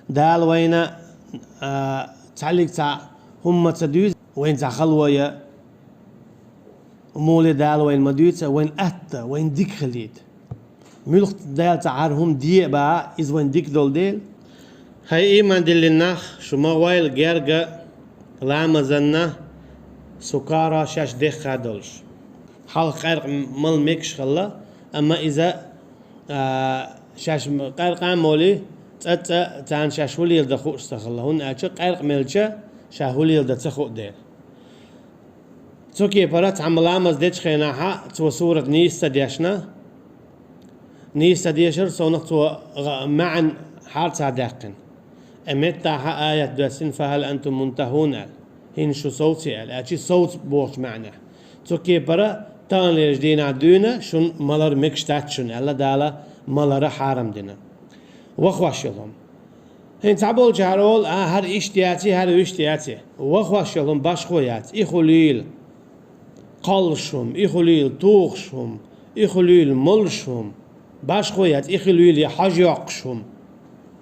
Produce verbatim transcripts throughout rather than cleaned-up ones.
Дала вайна, а, цхьаллиг цхьа хӀумма ца дуьйцу, вайна цхьа хало я, муха Дала вайна ма дуьйцу, вайна атта, вайна дика хилийта. Муьлхха Дала цхьа хӀара хӀума де а баха, иза вайна дика долу дела. ХӀай ийман диллина нах, шу ма гӀойла герга ламазанна, сукара шаьш дехха долуш. Хьалха къаьркъа мала мегаш хилла, амма иза, а, шаьш м-, къаьркъа а молий, цкъа-цкъа царна шаьш хӀун леладан хууш ца хилла, хӀунда аьлча къаьркъа мелча ша хӀун леладан ца хуу дела. Цу кепара цхьамма ламаз дечу хенахьа цо сурат нийса ца дешна, нийса ца дешар совнах цо гӀа-, маьӀна хьарца даьккхина. Э, меттахьа аят доьссина: «Фахьал антум мунтахьун», – аьлла. «ХӀинца шу совций?» – аьлла. Аьлчи совца бохучу маьӀнехь. Цу кепара таханлерчу дийнахь дуьйна шун малар мегаш дац шуна, аьлла, Дала малара хьарам дина. Вахош йолу хӀума. ХӀинца цхьаболчара олу: «А, хӀара иштта яций, хӀара вуьшта яций». Вахош йолу хӀума башхо яц. И хуьлийла кхоллуш хӀума, и хуьлийла тухуш хӀума, и хуьлийла молуш хӀума. Башхо яц, и хуьлийла я хьожа йоккхуш хӀума.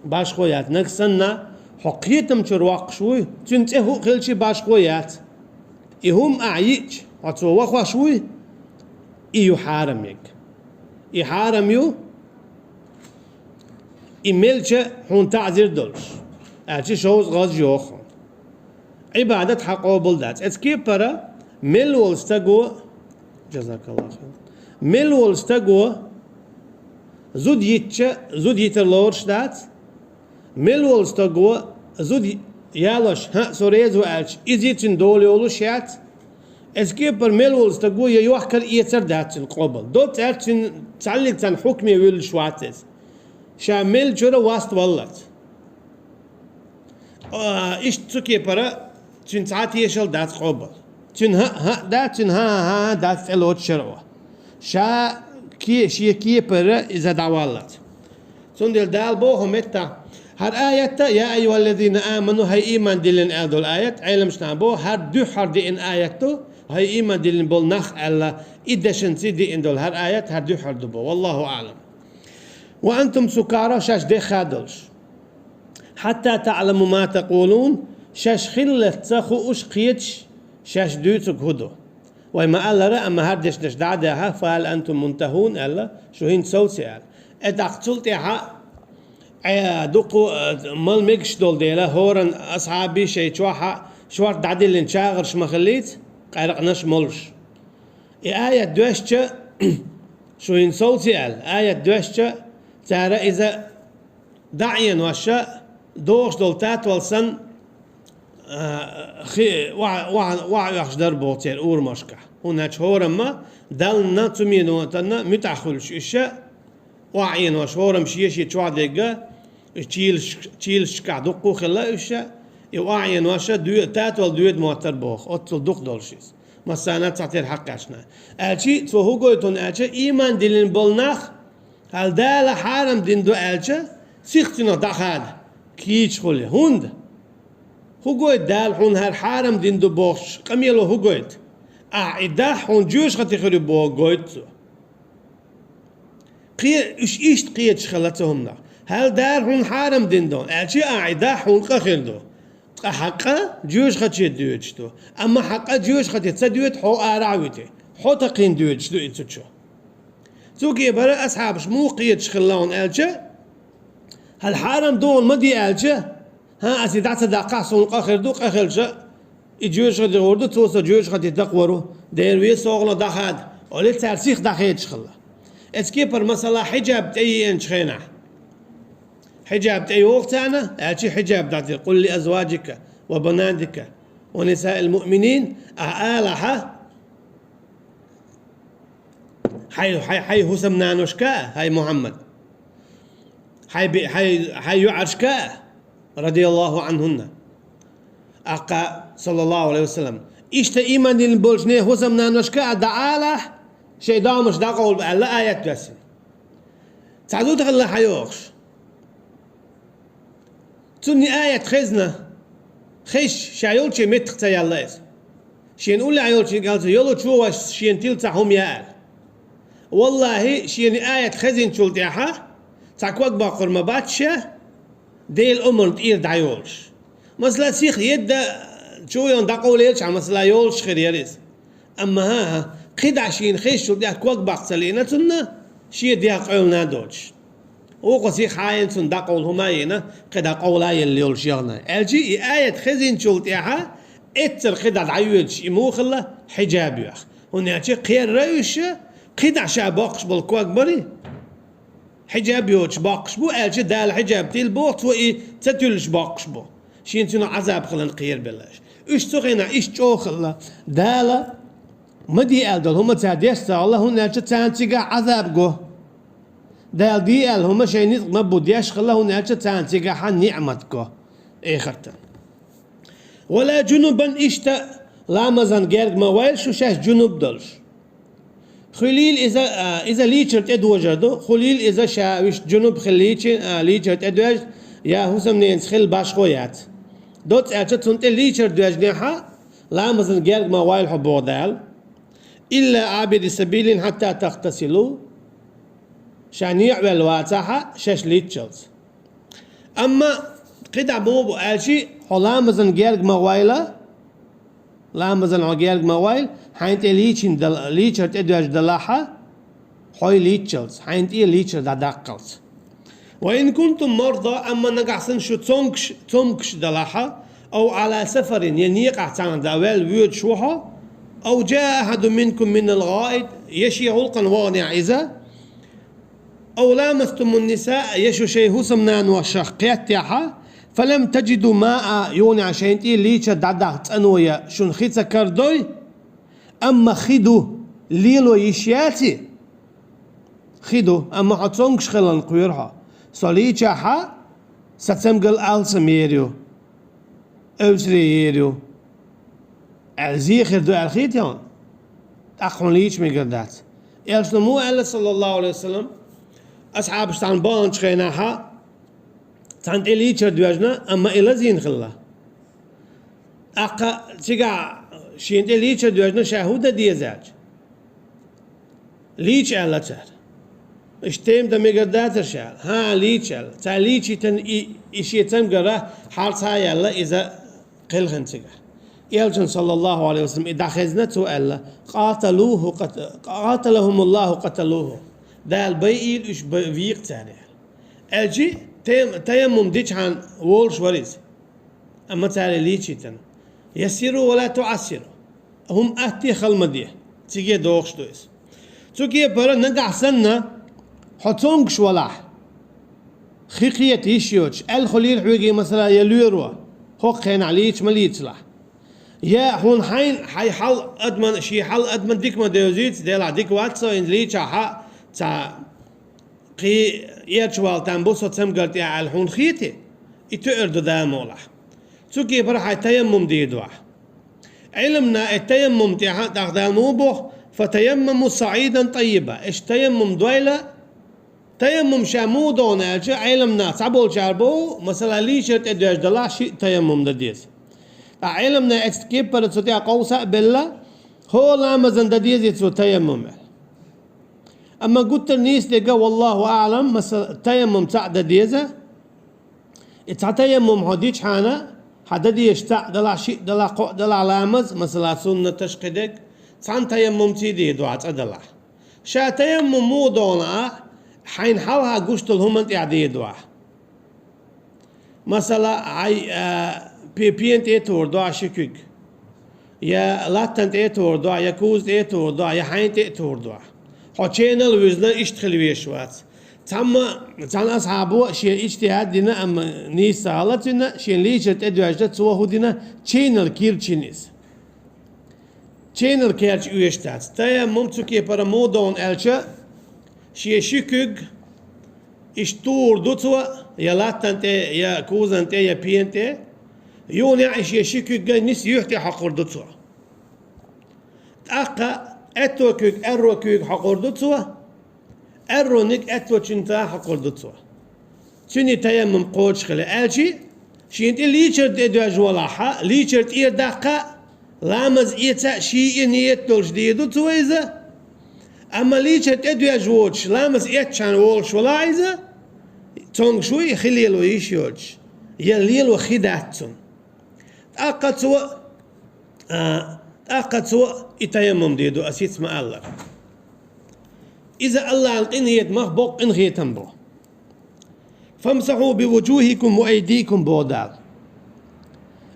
Башхо яц. Нагахь санна хьо кхетам чуьра воккхуш вуй, цуьнан цӀе хӀуъа хилчи башхо яц. И хӀума ахь йиъча, хьо цо вахош вуй, и ю хьарам ерг. И хьарам ю, и мелча хьуна таӀзир долуш, аьлчи шовзткъа гӀаза йоху хьуна. Ӏибадат хьан къобал дац. Эцу кепара мел волу стаго, жазакаллаху хайран, мел волу стаго зуда йитча, зуда йитар лоруш дац, мел волу стаго зуда ялош, хӀаъ, со реза ву аьлча, иза цуьнан дола йолуш яц. Эцу кепара мел волу стаго я йохкар, эцар дац цуьнан къобал. Доцца аьлча, цуьнан цхьаллиг царна хьукме вуьллуш вац иза. Ша мел чуьра васт валлалц. А, иштта цу кепара цуьнан цхьа тешал дац къобал. Цуьнан хӀаъ, хӀаъ дац, цуьнан хӀан, хӀан, хӀан дац цӀе лоцу шарӀо. Ша ке-, шен кепара иза дӀаваллалц. Цундела Дала боху меттахь, хӀара аятта, «Я айюхаллазина аману», хӀай ийман диллина аьлла долу аят, Ӏеламнаха боху, хӀара дуьххьара деана аят ду, хӀай ийман диллина болу нах аьлла, и дешанца деана долу хӀара аят хӀара дуьххьара ду боху. Валлаху аӀлам. «Ва антум сукара», шаьш дехха долуш. «Хьатта таӀламу ма такъулун», шаьш хиллалц ца хууш кхеташ, шаьш дуьйцург хӀун ду. Вай ма-аллара, амма хӀара дешнаш дӀа а даьхьа, «Фахьал антум мунтахьун», аьлла, шу хӀинца совций аьлла. Э, тӀаккха цул тӀаьхьа, э, дуккха, э, мала мегаш долу дела, хӀоранна асхьабий шайн чохь а шорта дӀадиллина чагӀарш ма хиллийца, къаьркъанаш молуш. И аят доьшча, шу хӀинца совций аьлла, аят доьшча, цара иза дӀа а Ӏенош, догӀуш долу татвал санна, а, хи-, охьа-, охьа-, охьа оьхуш дара боху церан урамашкахь. ХӀунда аьлча хӀорамма Даллана, цу минотанна муьтӀахь хуьлуш уьш, охьа Ӏенош, хӀорамма шен-шен чохь дерг, уьш чийлаш-, чийлашкахь дуккха а хилла уьш, и охьа Ӏенош, доь-, татвал доьду моттара боху, оццул дукха долуш иза. Массарна а цхьатера хьакхаьчна. Аьлчи, цо хӀун гойту хьуна аьлча, ийман диллина болу нах, хӀара Дала хьарам дина ду аьлча, сиха цуьнах дӀахада, кийча хуьлий. ХӀунда? ХӀун гойту Дала хьуна хӀара хьарам дина ду бохучу къамело, хӀун гойту? Ахь и дахь, хьуна жоьжахати хир ю боху гойту цо. Кхе-, уьш иштта кхеташ хилла цу хӀуманах. ХӀара Дала хьуна хьарам дина ду, аьлчи ахь и дахь, хьуна къа хир ду. Ткъа хьан къа жоьжахати доьдуш ду. Амма хьан къа жоьжахати ца доьду, хьо арахь а вити. Хьо такхийна доьдуш ду и цу чу. Цу кепара асхьабаш муха кхеташ хилла хьуна аьлча, хӀара хьарам ду хьуна ма де аьлча, хӀан, ас и дӀа ца даккхахь, суна къа хир ду, къа хилча, и жоьжахати гӀур ду, цо со жоьжахати такхавар ву, дера веза, со хӀокхунах дӀахада, олий цара сиха дӀахедаш хилла. Эцу кепара масала хьиджаб тӀееанчу хенахь. Хьиджаб тӀейогӀу царна, аьлчи хьиджаб дӀатира: «Къул ли азваджика ва банатика ва нисаил муъминин», ахь алахьа, хьай, хьай, хьай хӀусамнаношка а, хьай Мухьаммад, хьай би-, хьай, хьай йоӀаршка а, радияллаху анхунна, аккха, саллаллаху алейхи ва саллям, иштта ийман дина болчу нехан хӀусамнаношка а дӀаалахь, шайн домаш дӀакъовла аьлла аят доьссина. Цхьа зуда хилла хьайогӀуш. Цунна и аят хезна, хезча, ша йолчу меттах ца яьлла иза. Шена уллехь йолчуьнга аьлла, йолчо вайша шена тилла цхьа хӀума яа аьлла. Валлахи, шена и аят хезинчул тӀаьхьа цхьа ког боккхур ма бац ша, Делан омарна тӀера дӀайолуш. Масала, сиха едда чу йолу дӀакъовлаелчахьана, масала, йолуш хир яра иза. Амма хӀан-хӀа, кхидӀа шена хезначул тӀаьхьа ког баккха ца лиъна цунна, шен дегӀ къевлина доцуш. Вукхо сиха хьаена цунна дӀакъовла хӀума а йина, кхидӀа къовла а елла йолуш яхана. Аьлча и аят хезначул тӀаьхьа эццара кхидӀа дӀайоьдуш и муха хилла, хьиджаб йоьхна. ХӀунда аьлча кхерра уьш, кхидӀа ша боккхуш болу ког барий? Хьиджаб йоцуш боккхуш бу, аьлча Дала хьиджаб тилла боху, цо и ца туьллуш боккхуш бу. Шена цуьнан Ӏазаб хиларна кхерабелла аша. Уьш цу хенахь иштта чӀогӀа хилла. Дала ма де аьлла долу хӀума цара деш ца хилла, хӀунда аьлча царна цигахь Ӏазаб го. Дала де аьлла хӀума шайн ницкъ ма бу деш хилла, хӀунда аьлча царна цигахь ниъмат го. Эхартан. Ва ла жунубан, иштта ламазан герга ма вайла шу шаьш жунуб долуш. Хуьлийла иза, а, иза лийчар тӀедожар ду, хуьлийла иза ша вуьш жунуб хиллийчи, а, лийчар тӀедоьжна, я хӀусамненца хилла башхо яц. Доцца аьлча цунна тӀе лийчар доьжнехьа, ламазан герга ма вайла хьо боху Дала. Илла абири сабилин хьатта тахтасилу. Ша некъ велла вацахьа, шаьш лийччалц. Амма кхидӀа муха бу аьлчи, хьо ламазан герга ма гӀойла, ламазан хьо герга ма гӀойла, хьайна тӀе лийчина дала, лийчар тӀедоьжна далахьа, хьой лийччалц, хьайна тӀе лийчар дӀадаккхалц. Ва ин кунтум марда, амма нагахь санна шу цомгуш, цомгуш далахьа, ав Ӏала сафарин, я некъахь цхьаьна да ваьлла воьдуш ву хьо, ав жаа ахьаду минкум минал гӀаид, я шен гӀуллакхана ваханехь иза, ав ламастумун нисаа, я шу шайн хӀусамнаношах кхеттехьа, фалам таджиду маа, юханехь шайна тӀе лийчар дӀадаккха цӀано я шуна хи ца карадой, амма хи ду, лело йиш яций? Хи ду, амма хьо цомгуш хиларна кхоьру хьо. Со лийчахьа, сан цамгарла алсам ер ю, эвсаре ер ю, аьлла, зе хир ду аьлла хетий хьуна? ТӀаккха хьуна лийча мегар дац. Элчано муха аьлла, саллаллаху Ӏалайхи ва саллам, асхьабаш цхьаьна баханчу хенахьа, цхьаьна тӀе лийчар доьжна, амма и лазийна хилла. ТӀаккха цигахь шена тӀе лийчар доьжна, ша хӀун дан деза аьлча? Лийча аьлла цара. Иштта тема дан мегар дацара ша аьлла. ХӀан, лийча аьлла. Цара лийчийтина и, и шен цамгара хьарцхьа а яьлла, иза кхелхина цигахь. Элчано, саллаллаху Ӏалайхи ва саллам, и дӀахезна, цо аьлла: «Къаталуху къат-, къаталахумуллаху къаталуху». Дала байийла уьш, бай-, вийкъа цара аьлла. Аьлчи тем-, таяммум дичхьана волуш вара иза. Амма цара лийчийтина. Яссиру ва ла туӀассиру. ХӀума атте хала ма де. Циге дохуш ду иза. Цу кепара нагахь санна, хьо цомгуш валахь, хи кхета йиш йоцуш, аьлла хуьлийла хьоьга, масала, я лоьро, хӀокху хенахь лийча ма лийцалахь. Я хьуна хьайна, хьайн хьал адаман, шен хьал адаман дика ма девзийца, делахь дика вац со, хӀинца лийчахьа, цхьа кхин эрча вала там бу со цамгар тӀехь аьлла хьуна хетий, и тоьар ду Дала мукъалахь. Цу кепара хьайн таяммум дийр ду ахь. Ӏеламнаха и таяммум тӀехь тӀаккха Дала муха боху: «Фатаяммаму саӀидан тӀаййиба». Аша таяммум дойла, таяммум ша муха доху аьлча, Ӏеламнах цхьаболчара боху, масала, лийчар тӀедоьжна далахь шиъ таяммум дан деза. Ткъа Ӏеламнаха эцу кепара цу тӀехь къовса а белла, хӀора ламазан дан дезий цо таяммум аьлла. Амма гуттар а нийса дерг, валлаху аӀлам, масала, таяммум цхьаъ дан деза. И цхьа таяммум хьо дичхьана, хьан дан дезаш цхьаъ далахь, шиъ далахь, кхоъ далахь ламаз, масала, суннаташ кхидерг, цхьана таяммумций дийр ду ахь цкъа далахь. Ша таяммум муха доху ахь, хьайна хьалха гуш долу хӀуманна тӀехь дийр ду ахь. Масала, хьайн, а, пе-, пена тӀе а тухур ду ахь ши куьг, я латтана тӀе а тухур ду ахь, я куза тӀе а тухур ду ахь, я хьайна тӀе а тухур ду ахь. Хьо ченал а вуьзна, иштта хила везаш вац. Цхьамма, цхьана асхьабо шен иджтихӀад дина, амма нийса ца хилла цуьнан, шен лийчар тӀедоьжна, цо хӀун дина, ченал кийра чина иза. Ченал керча оьшуш дац. Таяммум цу кепара муха доху аьлча, шен ши куьг иштта тухур ду цо, я латтана тӀе, я кузана тӀе, я пена тӀе. Юха а шен ши куьг а ниса юьхь тӀе хьокхур ду цо. ТӀаккха аьтто куьг, аьрро куьйга хьокхур ду цо, аьррониг аьтточуьнца хьокхур ду цо. Цуьнан таяммум кхочуш хила аьлчи, шена тӀе лийчар тӀедоьжна валахьа, лийчар тӀера даккха, ламаз эца а, ший а ниет долуш дийр ду цо иза. Амма лийчар тӀедоьжна воцуш, ламаз эцчхьана волуш валахь иза, цомгуш вуй, хи лело йиш йоцуш, я лело хи дац цунна. ТӀаккха цо, а, тӀаккха цо и таяммум де ду, ас хӀинца ма-аллара. Иза АллахӀан къинхетамах боккха къинхетам бу. «Фамсахьу би вуджухикум ва айдикум», боху Дала.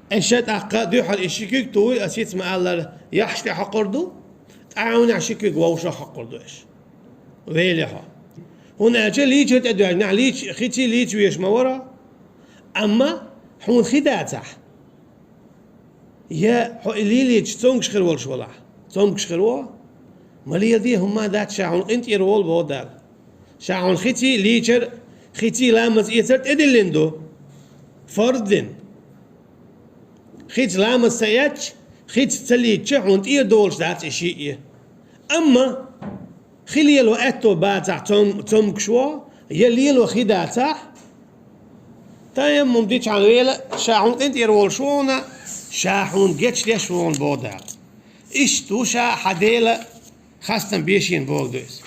Аша тӀаккха дуьххьара и ши куьг тухий, ас хӀинца ма-аллара, яххьаш тӀе хьокхур ду, тӀаьхьанехь ши куьг вовшах хьокхур ду аша. Вели хьо. ХӀунда аьлча лийчар тӀе доьжнехь, лийча, хиций лийча везаш ма вара, амма хьуна хи дацахь, я хьо и лелийча цомгуш хир волуш валахь, цомгуш хир ву, ма леладе хӀумма дац, ша хьуна къинтӀера волу боху Дала. Ша хьуна хиций лийчар, хиций ламаз эцар тӀедиллина ду, фарз дина. Хица ламаз ца эцча, хица ца лийча, хьуна тӀера долуш дац и шиъ. Амма хи лело аьтто бацахь, цом-, цомгуш ву, я лело хи дацахь, таяммум дичхьана вела, ша хьуна къинтӀера волуш ву хьуна, ша хьуна гечдеш ву хьуна боху Дала. Иштта ву ша хьан Дела хастам бешийна боху ду иза.